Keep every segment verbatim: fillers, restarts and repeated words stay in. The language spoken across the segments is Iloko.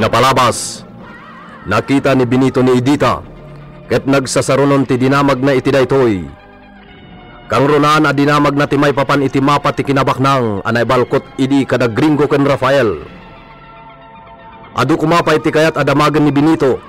Napalabas, nakita ni Benito ni Edita, ket nagsasarunon ti dinamagna iti daytoy. Kangrunaan a dinamagna ti maipapan iti mapa ti kinabaknang a naibalkot idi kada Gringo ken Rafael. Adu koma pay ti kayat a damagen ni Benito,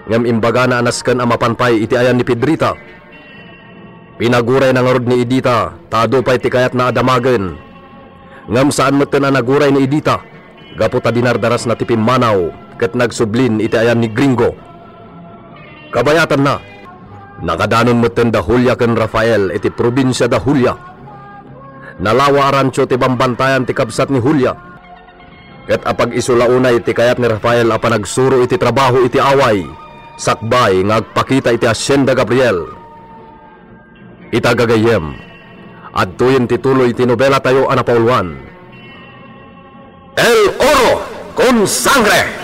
ngem imbagana a nasken a mapan pay iti ayan ni Pedrita. Pinagurayna ngarud ni Edita ta adu pay ti kayatna a damagen. Ngem saan metten a naguray ni Edita, gapu ta dinardarasna ti pimmanaw ket nagsublin iti ayan ni Gringo. Kabayatanna, nakadanon metten da Julia ken Rafael iti probinsia da Julia. Nalawa a rancho ti bambantayan ti kabsat ni Julia. Ket apag-isu la unay ti kayat ni Rafael a panagsuro iti trabaho iti away, sakbay nga agpakita iti Hacienda Gabriel. Ita gagayyem, adtoyen ti tuloy ti nobelatayo a napauluan, El Oro con Sangre!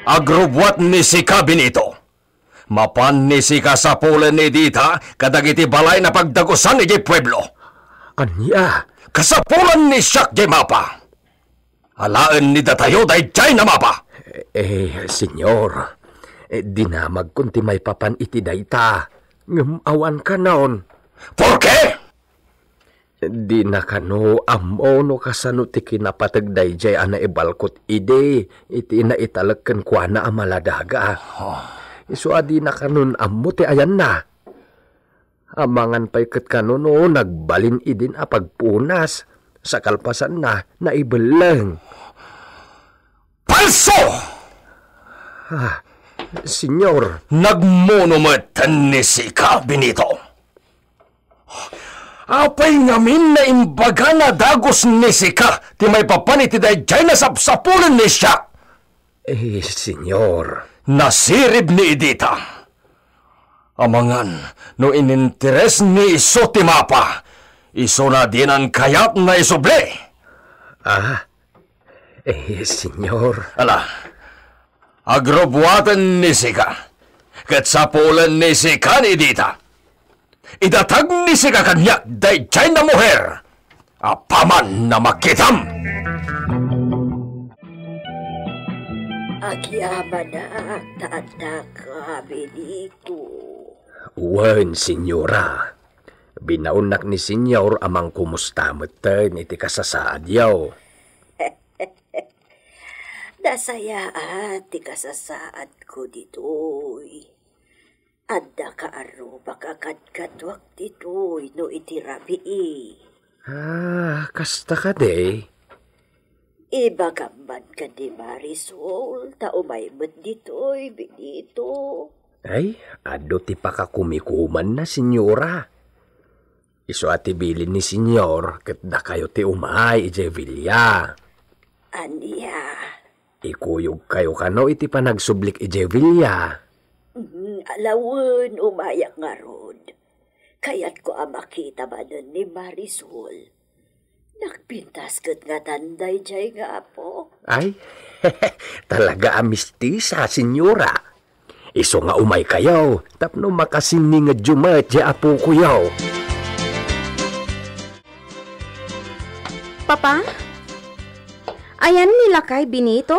Agrubbuat ni sika, Benito. Mapan ni sika sapulen ni Edita kadagiti balay napagdagusan idiay pueblo. Ania? Kasapulan ni siak diay mapa. Alaen ni datayo daydiay a mapa. Eh, senyor, eh, dinamagkon ti maipapan iti dayta, ngem awan kanon. Porke? Dina kano ammo no kasano ti kinapateg daydiay a naibalkot idi iti naitalek kenkuana a maladaga. Ah. Isu a dina kanon ammo ti ayanna. Amangan pay ket kano no nagbalin idin a pagpunas, sa kalpasanna, naibelleng. Palso! Ah, senyor. Nagmuno met ni sika, Benito. Apay ngamin nga imbagana dagus ni sika ti maipapan iti daydiay a sapsapulen ni siak? Eh, senyor. Nasirib ni Edita. Amangan no ininteres ni isu ti mapa, isuna dinan kayat nga isubli. Ah, eh, senyor. Ala, agrubbuaten ni sika, ket sapulen ni sika ni Edita. Idatag ni sika kaniak daydiay a muher apaman a makitam. Agyamanak ta addaka, Benito. Wen, senyora. Binaonnak ni senyor a mangkumusta metten iti kasasaadyo. Nasayaat ti kasasaadko ditoy. Adda kaarrupak a kadkaduak ditoy no iti rabii. Ah, kasta kadi? Ibagam man ken ni Marisol ta umay met ditoy, Benito. Ay, adu ti pakakumikumanna, senyora. Isu a ti bilin ni senyor ket dakayo ti umay idiay villa. Ania? Ikuyogkayo kano iti panagsublik idiay villa. Mm, alawen, umayak ngarud. Kayatko a makita manen ni Marisol. Nagpintas ket ngatan daydiay nga apo. Ay, talaga a mistisa, senyora. Isu nga umaykayo tapno makasiningedyo met diay apokoyo. Papa? Ayan ni lakay Benito?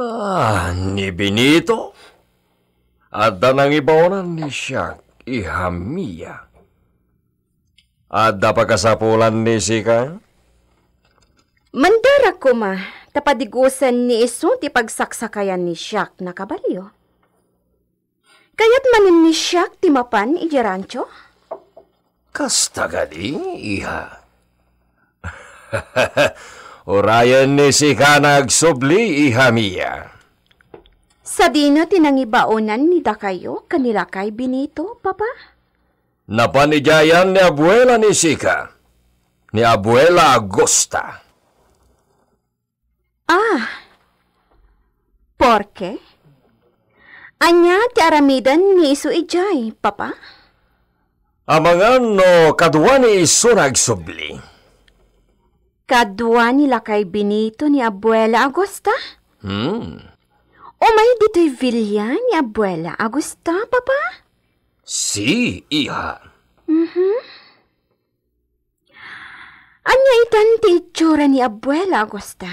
Ah, ni Benito? Adda nangibaonan ni siak, iha Mia. Adda pakasapulan ni sika? Mandarak koma, ta padigusen ni isu ti pagsaksakayan ni siak a kabalio. Kayat manen ni siak ti mapan idiay rancho? Kasta kadi, iha? Urayen ni sika nga agsubli, iha Mia. Sadino ti nangibaonan ni dakayo ken ni lakay Benito, Papa? Napan idiay ayan ni abuela ni sika, ni abuela Augusta. Ah, porke? Ania ti aramiden ni isu idiay, Papa? Amangan no kadua ni isu nga agsubli. Kadua ni lakay Benito ni abuela Augusta? Hmm. Umay ditoy villa ni abuela Augusta, Papa? Si, iha. Mhm. Ano Ania itan ti itsura ni Abuela Augusta?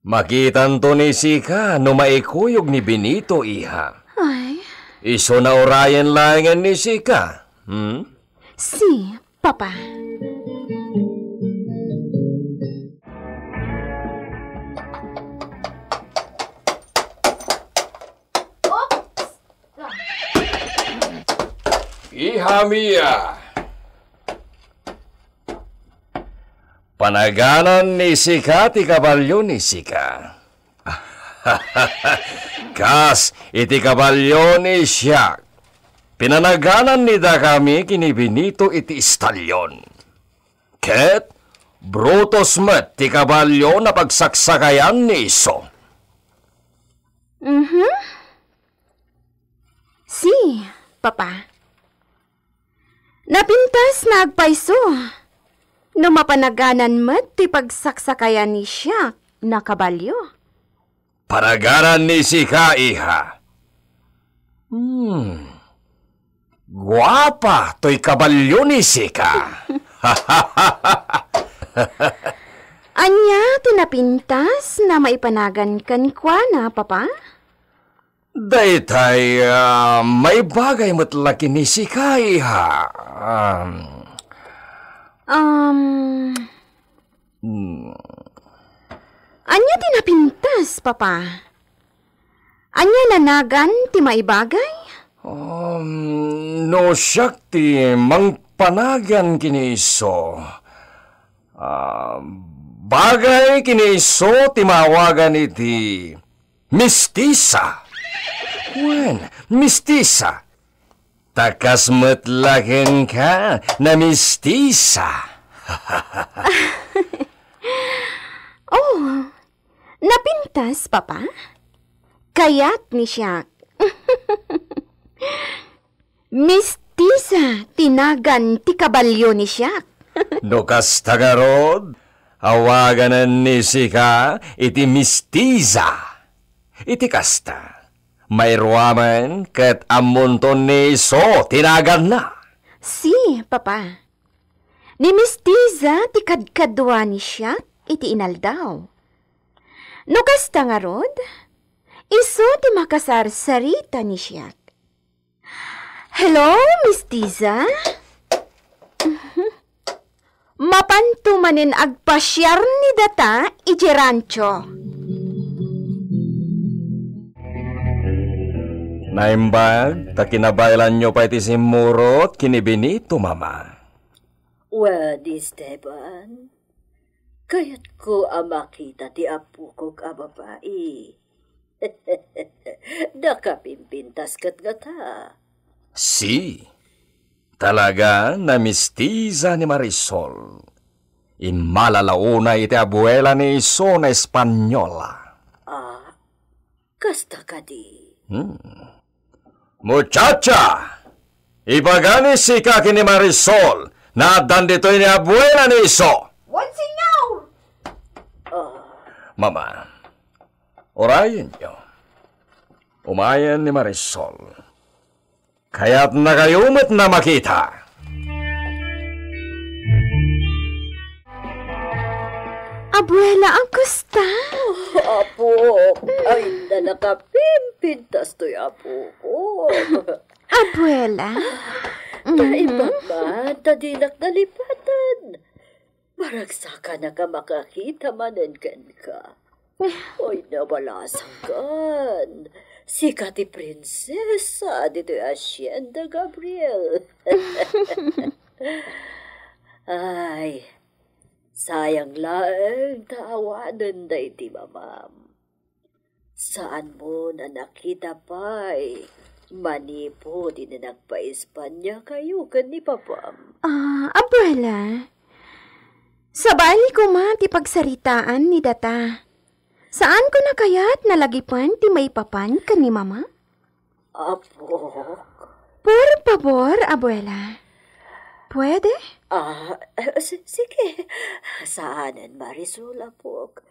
Makitanto ni sika no maikuyog ni Benito, iha. Ay. Isu na urayen laengen ni sika. Hmm? Si, Papa. Iha mia. Panaganan ni sika ti kabalio ni sika. Kas iti kabalio ni siak. Pinanaganan ni dakami ken ni Benito iti istalyon. Ket Brutus met ti kabalio na pagsaksakayan ni isu. Mhm. Si, Papa. Napintas na agpayso. No mapanaganan met ti pagsaksakayan ni siak na kabalio. Panaganan ni sika, iha. Hmm. Guapa toy kabalio ni sika. Ania ti napintas na maipanagan kenkuana, Papa? Daytay, ah, maibagay met la ken ni sika, iha. Um, Um, hmm. Ania ti napintas, Papa? Ania nanagan ti maibagay? Um, no siak ti mangpanagan ken isu, ah, bagay ken isu ti maawagan iti mistisa. Wen, mistisa. Ta kas met la kenka, namistisa. Oh, napintas, Papa? Kayat ni siak. Mistisa ti nagan ti kabalio ni siak. No kasta ngarud, awaganen ni sika iti mistisa. Iti kasta, mairuamen ket ammonto ni isu ti naganna. Si, Papa. Ni mistisa ti kadkadua ni siak iti inaldaw. No kasta ngarud, isu ti makasarsarita ni siak. Hello, Miss Tiza? Mapanto manen agpasiar ni data idiay rancho. Naimbag ta kinabaelanyo pay ti simmurot ken ni Benito, Mama. Wen, Esteban, kayatko a makita ti apokok a babai. Nakapimpintas ket ngata. Si, talaga, namistisa ni Marisol. Immala la unay iti abuela ni isu na Espanyola. Ah, kasta kadi? Hmm. Muchacha! Ibagani sika ken ni Marisol, naaddan ditoy ni abuela ni isu. Wen, senyor! Ah. Mama, urayenyo. Umayen ni Marisol. Kayatnakayo met a makita. Abuela Augusta. Oh, apok. Ay, na nakapimpintas toy apok. Abuela. Ta Mhm. Imbag man, ta dinak nalipatan. Maragsakanak a makakita manen kenka. Oy, nabalasangkan. Sika ti prinsesa ditoy Hacienda Gabriel. Ay, sayang laeng ta awanen daydi mamam. Saanmo a nakita pay manipud idi nagpa-Espanya kayo ken ni papam? Ah, abuela, sabali koma ti pagsaritaan ni data. Saanko a kayat a lagipen ti maipapan ken ni mama? Apok? Por pabor, abuela. Pwede? Ah, eh, si-, sige. Saanen, Marisol, apok.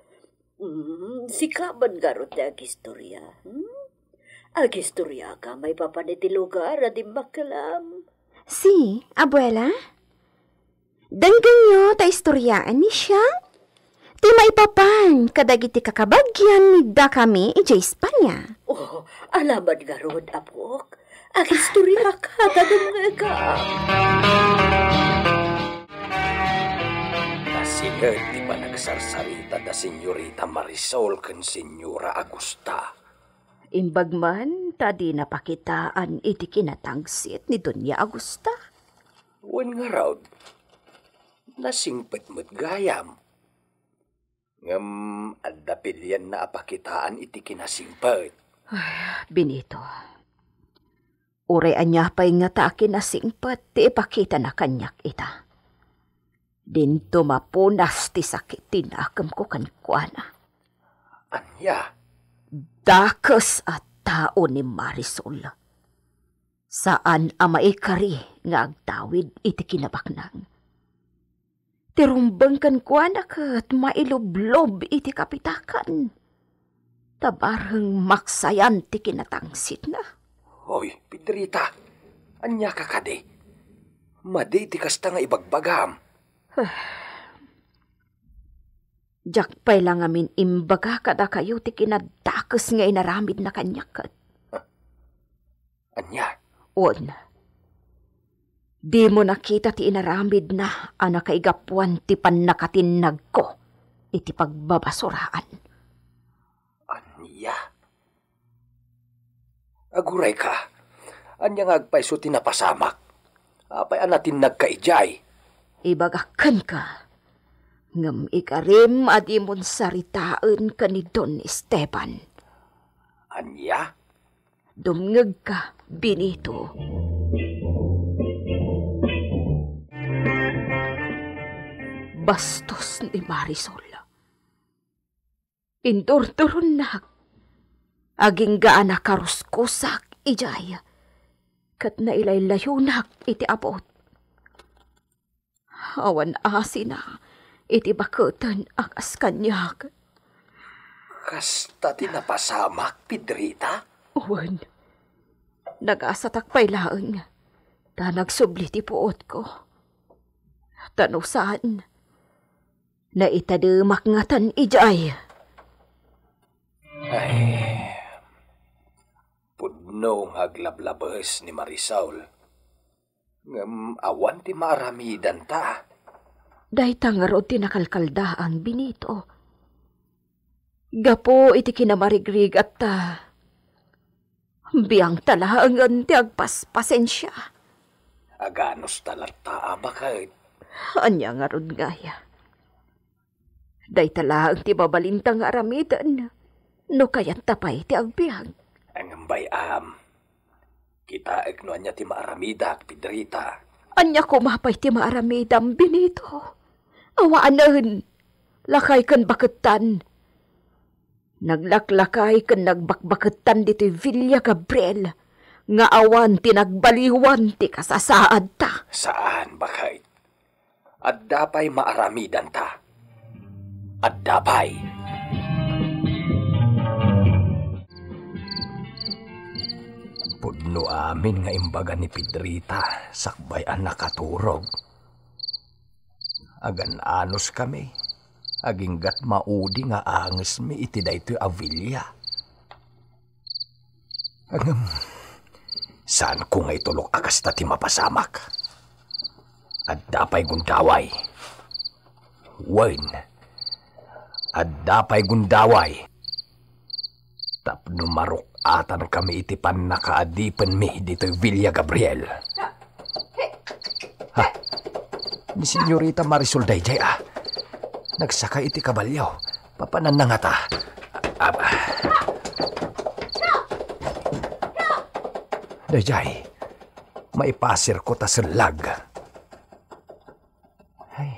Mm, sika man ngarud ti agistoria, hmm? Agistoriaka maipapan iti lugar a dimmakkelam. Si, abuela? Denggenyo ta istoriaan ni Siang ti maipapan kadagiti kakabagian ni dakami idiay Espanya. Oh, alabat ngarud, apok. Agistoriaka ta dumngegka. Nasinged ti panagsarsarita da Senyorita Marisol ken Senyora Agusta. Imbag man ta di napakitaan iti kinatangsit ni Doña Agusta. Wen ngarud, nasingpet met gayam. Ngem adda pilianna a pakitaan iti kinasingpet. Ay, Benito, uray ania pay ngata a kinasingpet ti ipakitana kaniak ita. Dinto mapunas ti sakit ti nakemko kenkuana. Ania? Dakes a tao ni Marisol. Saan a maikari nga agtawid iti kinabaknang. Ti rumbeng kenkuana ket mailublob iti kapitakan. Ta bareng maksayan ti kinatangsitna. Hoy, Pedrita, ania ka kadi? Madi ti kasta nga ibagbagam. Diak pay la ngamin imbaga kadakayo ti kinadakes nga inaramidna kaniak ket. Ania? Wen, dimo nakita ti inaramidna a nakaigapuan ti pannakatinnagko iti pagbabasuraan. Ania? Agurayka, ania nga agpayso ti napasamak? Apay a natinnagka idiay? Ibagak kenka, ngem ikarim a dimon saritaen ken ni Don Esteban. Ania? Dumngegka, Benito. Bastos ni Marisol. Indurduronnak. Agingga a nakaruskusak idiay, ket nailaylayonak iti abut. Awan asina iti baketen a kas kaniak. Kasta ti napasamak, Pedrita? Wen, nagasatak pay laeng, ta nagsubli ti puotko. Ta no saan, naitademak ngatan idiay. Ay, pudno nga aglablabes ni Marisol. Ngem awan ti maaramidanta. Dayta ngarud ti nakalkaldaang, Benito. Gapu iti kinamarigrigatta, biangta laengen ti agpaspasensia. Aganusta latta a baket? Ania ngarud ngaya? Dayta laeng ti mabalinta nga aramiden, no kayatta pay ti agbiag. Ngem bay-am, kitaek no ania ti maaramidak, Pedrita. Ania koma pay ti maaramidam, Benito? Awanen, lakay ken bakettan. Naglaklakay ken nagbakbakettan ditoy Villa Gabriel, nga awan ti nagbaliwan ti kasasaadta. Saan, baket. Adda pay maaramidanta. Adda pay. Pudno amin nga imbaga ni Pedrita sakbay a nakaturog. Agan-anuskami, aginggat maudi nga angesmi iti daytoy a villa. Ngem, saanko nga itulok a kasta ti mapasamak. Adda pay gundaway. Wen, adda pay gundaway. Tapno maruk-atankami iti pannakaadipenmi ditoy Villa Gabriel. Ha? Ni Senyorita Marisol daydiay a. Nagsakay iti kabalio. Papananna ngata. Aba. Daydiay, maipasirko ta sellag. Ay.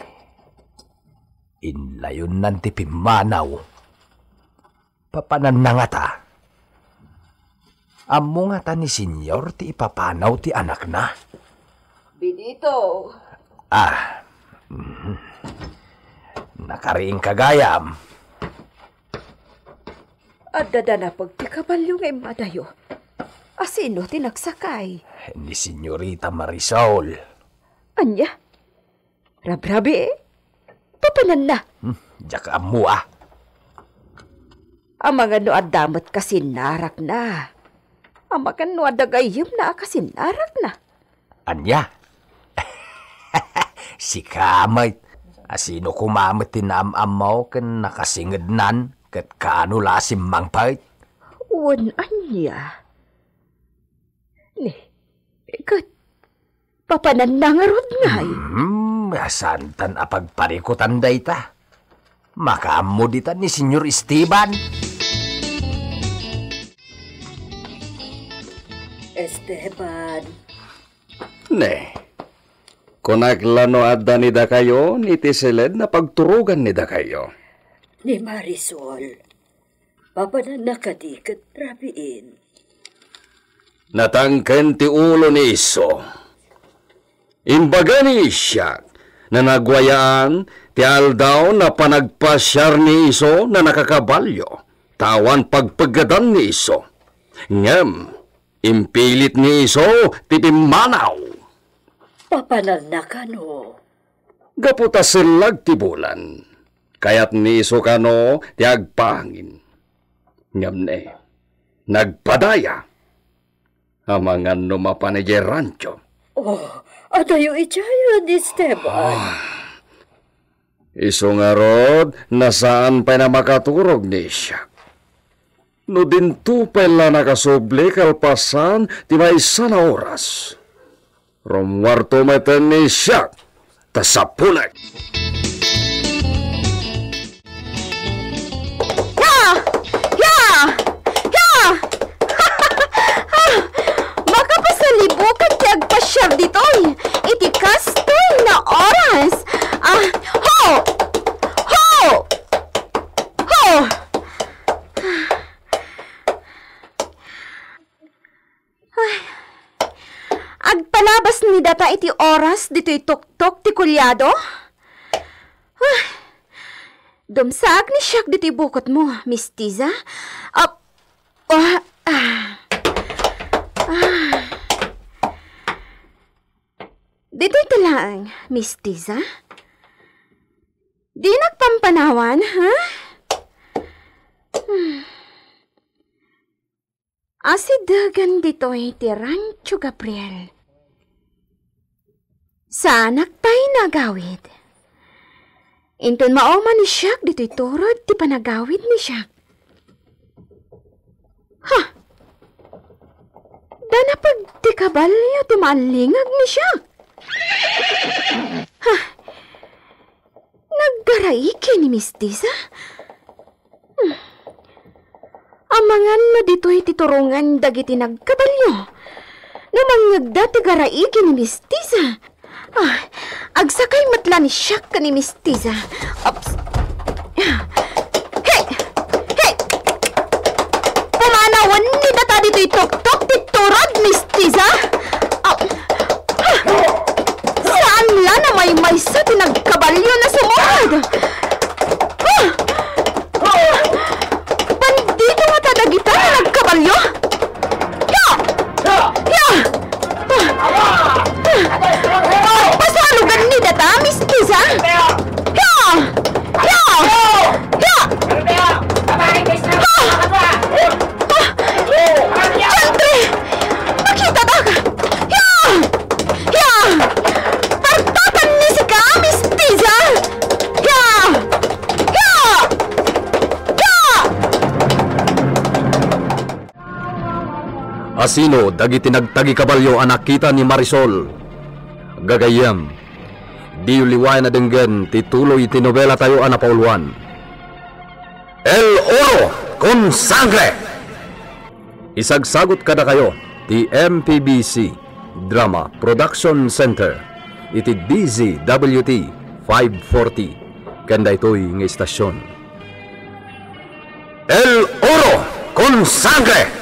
Inlayonnan ti pimmanaw. Papananna ngata. Ammo ngata ni Senyor ti ipapanaw ti anakna? Benito. Ah. Mhm. Nakariingka gayam. Adda danapag ti kabalio nga immadayo. Asino ti nagsakay? Ni Senyorita Marisol. Ania? Rabrabii, papananna. Hmm, diak ammo, a. Amangan no adda met kasinnarakna. Amangan no adda gayyemna a kasinnarakna. Ania? Sika met. A, sino koma met ti naam-ammo ken nakasingednan ket kaano la a simmangpet? Wen ania? Ni, ket papananna ngarud ngay? Hmm, a, saantan a pagparikutan dayta. Makaammo dita ni Señor Esteban. Esteban. Ne, kunak la no adda ni dakayo ni Tiseled a pagturogan ni dakayo. Ni Marisol, papananna kadi ket rabiin. Natangken ti ulo ni isu. Imbaga ni siak, nanagwayaan ti aldaw na panagpasiar ni isu na nakakabalio, ta awan pagpeggedan ni isu. Ngem, impilit ni isu ti pimmanaw. Papananna kano? Gapu ta sellag ti bulan, kayat ni isu kano ti agpahangin. Ngem ne, nagpadaya. Amangan no mapan idiay rancho. Oh, adayo idiayen, Esteban. Ah. Isu ngarud, nasaan pay na makaturog ni siak. No dinto pay la nakasubli kalpasan ti maysa a oras, rummuarto metten ni siak ta sapunek. Ya! Ya! Ya! Makapasalibukag ti agpasiar ditoy iti kastoy nga oras. Ah, ho! Ho! Ho! Ay, agpalabas ni data iti oras ditoy tuktok ti kuliado? Ay, dumsaag ni siak ditoy bukotmo, Miss Tiza. Ap-, ah, ah, ah. Ditoy ta laeng, Miss Tiza. Dinak pampanawan, ha? Hmm. Asidegen ditoy ti Rancho Gabriel. Saanak pay nga agawid. Inton mauma ni siak ditoy turod ti panagawid ni siak. Ha! Danapag ti kabalio ti maalingag ni siak. Ha! Naggaraiki ni Miss Tiza? Hmm. Amangan no ditoy ti turongan dagiti nagkabalio. No mangngegda ti garaiki ni Miss Tiza. Ah, agsakay met la ni siak ken ni Miss Tiza. Ops. Hey! Hey! Pumanawen ni data ditoy tuktok ti turod, Miss Tiza? Ah, ah, saan la a maymaysa ti nagkabalio a sumurot? Ah! Ah! Bandito ngata dagita a nagkabalio? Ya! Ya! Ah! Ah! Pasalugan ni data, Miss Tiza? Ya! Ya! Ya! Ah! Ah! Diantre! Makitadak! Ya! Ya! Partatan ni sika, Miss Tiza! Ya! Ya! Ya! Asino dagiti nagtagikabalio a nakita ni Marisol? Gagayyem, diyo liwayan a denggen ti tuloy ti nobelatayo a napauluan, El Oro con Sangre. Isagsagut kadakayo ti M P B C Drama Production Center iti D Z W T five forty ken daytoy nga istasion. El Oro con Sangre.